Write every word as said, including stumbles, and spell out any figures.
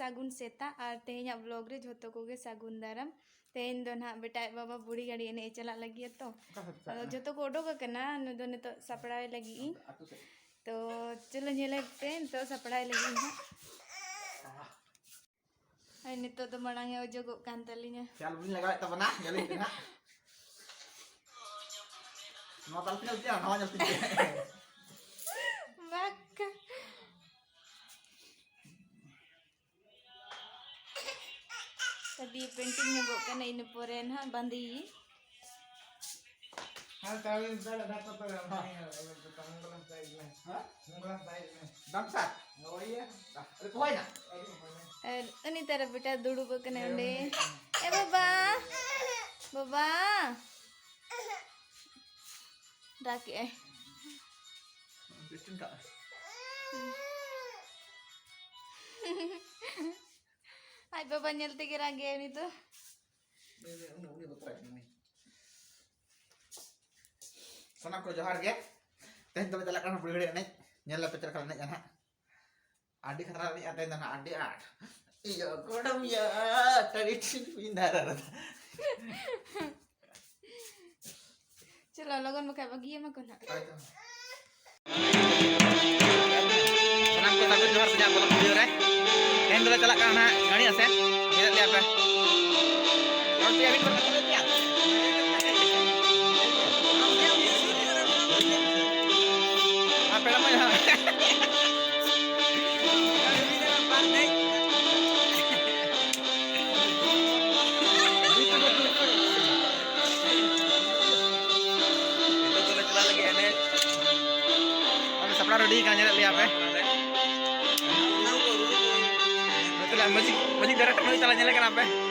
ᱥᱟᱹᱜᱩᱱ ᱥᱮᱛᱟᱜ ᱟᱨ ᱛᱮᱦᱮᱧᱟᱜ vlog ᱨᱮ ᱡᱷᱚᱛᱚ ᱠᱚᱜᱮ ᱥᱟᱹᱜᱩᱱ ᱫᱟᱨᱟᱢ᱾ ᱛᱮᱦᱮᱧ ᱫᱚ ᱱᱟᱦᱟᱜ ᱵᱮᱴᱟ ᱟᱡ ᱵᱟᱵᱟ ᱵᱩᱲᱦᱤ ᱜᱟᱹᱰᱤ ᱮᱱᱮᱡ ᱮ ᱪᱟᱞᱟᱜ ᱞᱟᱹᱜᱤᱫ ᱛᱚ᱾ ᱚᱠᱟ ᱥᱮᱫ ᱯᱮ ᱪᱟᱞᱟᱜ ᱟᱫᱚ ᱠᱟᱱᱟ? ᱡᱷᱚᱛᱚ ᱠᱚ ᱚᱰᱚᱠ ᱟᱠᱟᱱᱟ, ᱱᱩᱭ ᱫᱚ ᱱᱤᱛᱚᱜ ᱥᱟᱯᱲᱟᱣ ᱮ ᱞᱟᱹᱜᱤᱫ ᱤᱧ᱾ ᱟᱹᱛᱩ ᱥᱮᱫ᱾ ᱛᱚ ᱪᱚᱞᱚ ᱧᱮᱞᱮ ᱯᱮ, ᱱᱤᱛᱚᱜ ᱥᱟᱯᱲᱟᱣ ᱮ ᱞᱟᱹᱜᱤᱫ ᱤᱧ ᱦᱟᱸᱜ᱾ ᱟᱨ ᱱᱤᱛᱚᱜ ᱫᱚ ᱢᱟᱲᱟᱝ ᱮ ᱚᱡᱚᱜᱚᱜ ᱠᱟᱱ ᱛᱟᱹᱞᱤᱧᱟ᱾ ᱠᱷᱮᱭᱟᱞ ᱵᱟᱹᱞᱤᱧ ᱞᱟᱜᱟᱣᱮᱫ ᱛᱟᱵᱚᱱᱟ, ᱧᱮᱞᱤᱧ ᱯᱮ ᱱᱟᱦᱟᱜ᱾ ᱱᱚᱣᱟ ᱛᱟᱞ ᱯᱮ ᱧᱮᱞ ᱠᱮᱜᱼᱟ, ᱱᱟᱣᱟ ᱧᱮᱞ ᱯᱮ᱾ ᱵᱟᱠ᱾ ᱠᱟᱹᱴᱤᱡ painting ᱧᱚᱜᱚᱜ ᱠᱟᱱᱟ, ᱤᱱᱟᱹ ᱯᱚᱨᱮ ᱱᱟᱦᱟᱜ ᱵᱟᱸᱫᱮᱭᱤᱧ᱾ ᱦᱮᱸ, ᱛᱟᱦᱞᱮ ᱫᱟᱫᱟ, ᱫᱟᱫᱟ, ᱠᱚ ᱛᱚᱵᱮ, ᱦᱮᱸ᱾ ᱢᱚᱝᱜᱚᱞᱟᱢ side ᱢᱮ᱾ ᱦᱮᱸ? ᱢᱚᱝᱜᱚᱞᱟᱢ side ᱢᱮ᱾ ᱫᱟᱢᱥᱟ? ᱦᱳᱭ ᱭᱟ᱾ ᱟᱨᱮ, ᱠᱚᱭ ᱱᱟ? ᱟᱹᱰᱤ ᱢᱚᱡᱽ᱾ ᱟᱨ ᱩᱱᱤ ᱛᱟᱨᱟ ᱵᱮᱴᱟ ᱫᱩᱲᱩᱵ ᱟᱠᱟᱱᱟᱭ ᱚᱸᱰᱮ᱾ ᱮ ᱵᱟᱵᱟ! ᱵᱟᱵᱟ! ᱨᱟᱜ ᱮᱜᱼᱟᱭ᱾ ᱵᱮᱥᱴᱤᱧ ᱠᱟᱜᱼᱟ᱾ ᱟᱡ ᱵᱟᱵᱟ ᱧᱮᱞ ᱛᱮᱜᱮ ᱨᱟᱜ ᱮᱜᱼᱟᱭ ᱩᱱᱤ ᱫᱚ᱾ ᱩᱱᱤ, ᱩᱱᱤ, ᱩᱱᱤ ᱵᱚᱛᱚᱨᱟᱭ ᱠᱟᱱᱟ ᱩᱱᱤ᱾ ᱥᱟᱱᱟᱢ ᱠᱚ ᱡᱚᱦᱟᱨ ᱜᱮ᱾ ᱛᱮᱦᱮᱧ ᱫᱚᱞᱮ ᱪᱟᱞᱟᱜ ᱠᱟᱱᱟ ᱵᱩᱲᱦᱤ ᱜᱟᱹᱰᱤ ᱮᱱᱮᱡ᱾ ᱧᱮᱞ ᱞᱮᱯᱮ ᱪᱮᱫ ᱞᱮᱠᱟ ᱞᱮ ᱮᱱᱮᱡᱼᱟ ᱱᱟᱦᱟᱜ᱾ ᱟᱹᱰᱤ ᱠᱷᱟᱛᱨᱟ ᱞᱮ ᱮᱱᱮᱡᱼᱟ ᱛᱮᱦᱮᱧ ᱫᱚ ᱱᱟᱦᱟᱜ, ᱟᱹᱰᱤ ᱟᱸᱴ᱾ ᱤᱭᱟᱹ ᱜᱚᱲᱚᱢ ᱭᱟ, ᱴᱟᱹᱲᱤ ᱴᱷᱤᱠ ᱤᱧ ᱫᱷᱟᱨᱟ ᱨᱮ᱾ ᱪᱚᱞᱚ, ᱞᱚᱜᱚᱱ ᱵᱟᱠᱷᱟᱡ ᱵᱟᱹᱜᱤᱭᱟᱢᱟ ᱠᱚ ᱱᱟᱦᱟᱜ᱾ ᱦᱳᱭ ᱛᱚ᱾ ᱥᱟᱱᱟᱢ ᱠᱚ ᱥᱟᱹᱜᱩᱱ ᱡᱚᱦᱟᱨ ᱛᱤᱧᱟ ᱵᱚᱞᱚᱠ video ᱨᱮ᱾ ᱛᱮᱦᱮᱧ ᱫᱚᱞᱮ ᱪᱟᱞᱟᱜ ᱠᱟᱱᱟ ᱱᱟᱦᱟᱜ ᱜᱟᱹᱲᱤ ᱟᱥᱮᱱ᱾ ᱧᱮᱞᱮᱫ ᱞᱮᱭᱟ ᱯᱮ᱾ ᱨᱚᱲ ᱯᱮᱭᱟ ᱢᱤᱫ ᱵᱟᱨ ᱠᱟᱛᱷᱟ ᱞᱟᱹᱭ ᱯᱮᱭᱟ᱾ ᱟᱨ ᱯᱮᱲᱟ ᱢᱟ ᱡᱟᱦᱟᱸ᱾ ᱱᱤᱛᱚᱜ ᱫᱚᱞᱮ ᱪᱟᱞᱟᱜ ᱞᱟᱹᱜᱤᱫ ᱮᱱᱮᱡ᱾ ᱟᱞᱮ ᱥᱟᱯᱲᱟᱣ ready ᱠᱟᱱᱟ, ᱧᱮᱞᱮᱫ ᱞᱮᱭᱟ ᱯᱮ᱾ ᱱᱤᱛᱚᱜ ᱞᱮ ᱢᱟᱹᱡᱷᱤ, ᱢᱟᱹᱡᱷᱤ director ᱢᱟᱹᱡᱷᱤ ᱛᱟᱞᱟ ᱧᱮᱞᱮ ᱠᱟᱱᱟ ᱯᱮ᱾